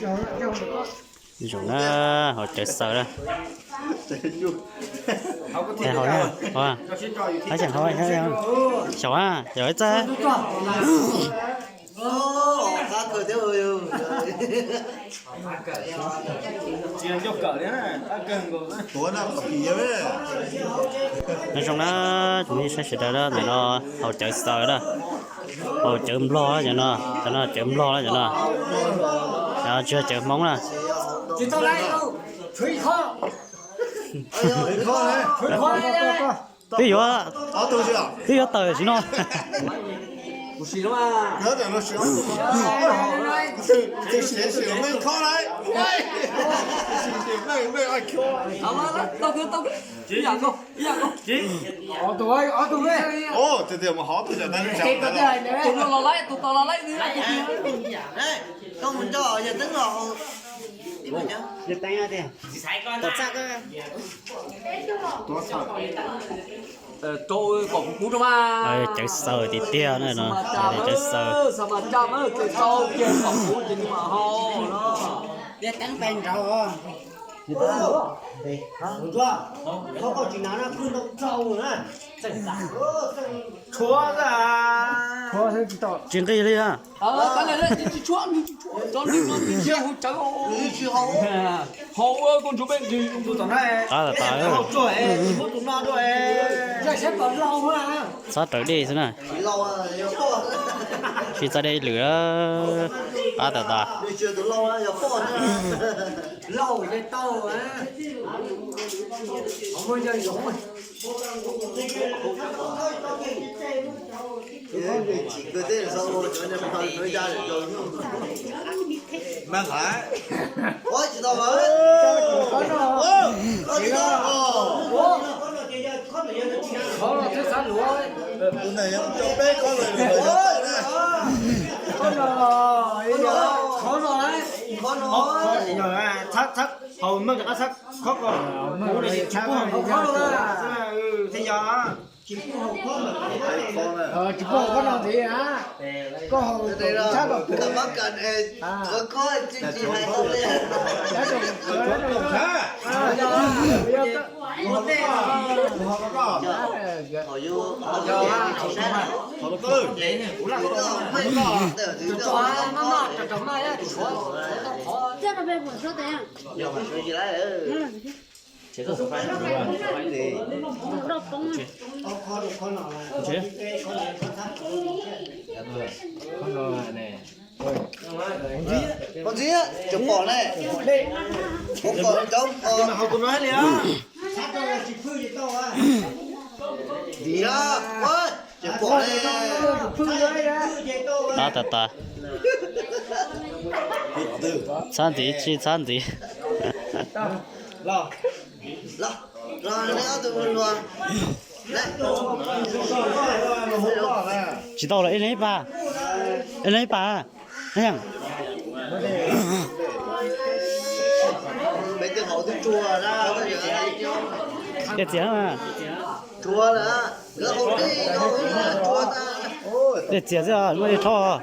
Zoo na, hauv cawv xaws na. Hauv, hauv, xyaum, xyaum ib txaj. Nyob zoo na, tsoom phooj ywg sawv daws na, ntawm no hauv cawv xaws na, hauv cawv nplog na cov no, cov no cawv nplog na cov no, tsis yog cawv Hmoob na. Twb yuav, twb yuav tawm tsis no. Tus no los laib, tus tos los laib. Koj mus nco yawg Teeb los. Rau kom kuv pub rau mas. Cawv xaws tiag tiag na no, cawv xaws. Xa mas cam ces rau kiag kom kuv ces nws mam hau no. Yawg Teeb pes nraud. Tsis nqis li a. Qab tas tas. Txhob raws dej xwb na. Sib txawb deb ib lwm, qab tas tas. Hauv meej rov qab txhab khob ko. Thiaj yog. Tsis pub haus khob no ntxiv na. Koj haus tshab kom puv. Qhov ntxiv tseem pom ne. Pom cov, pom. Qab tas tas. Txhab ntxiv, tsis txhab ntxiv. Tsis tau los ib leeg ib pas, ib leeg ib pas. Dej txias na. Dej txias xwb, muaj dej rhob.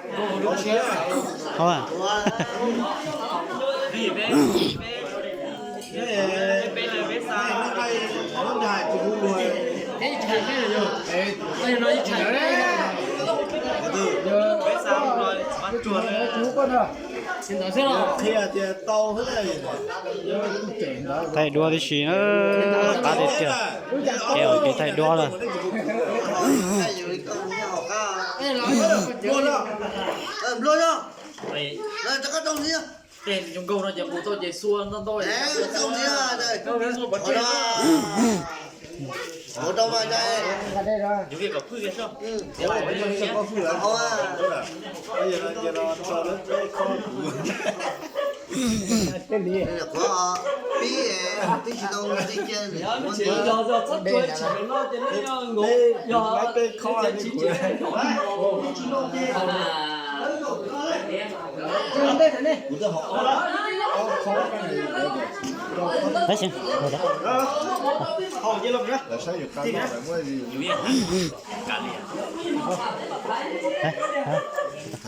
Thaij duab tib si na, qab tiag tiag. Kev thaij duab lawm. Tab sis,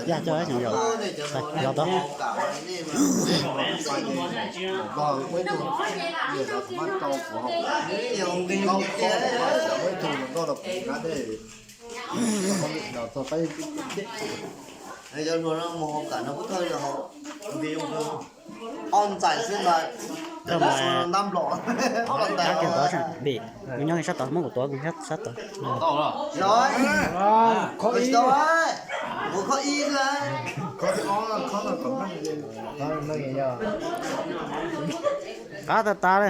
ya cho xyoo yau los tau. Koj mas, kab kiag tod, vim kuv nyob sab tod, muab kuv tuav kuv sab tod. Qab tas tas li.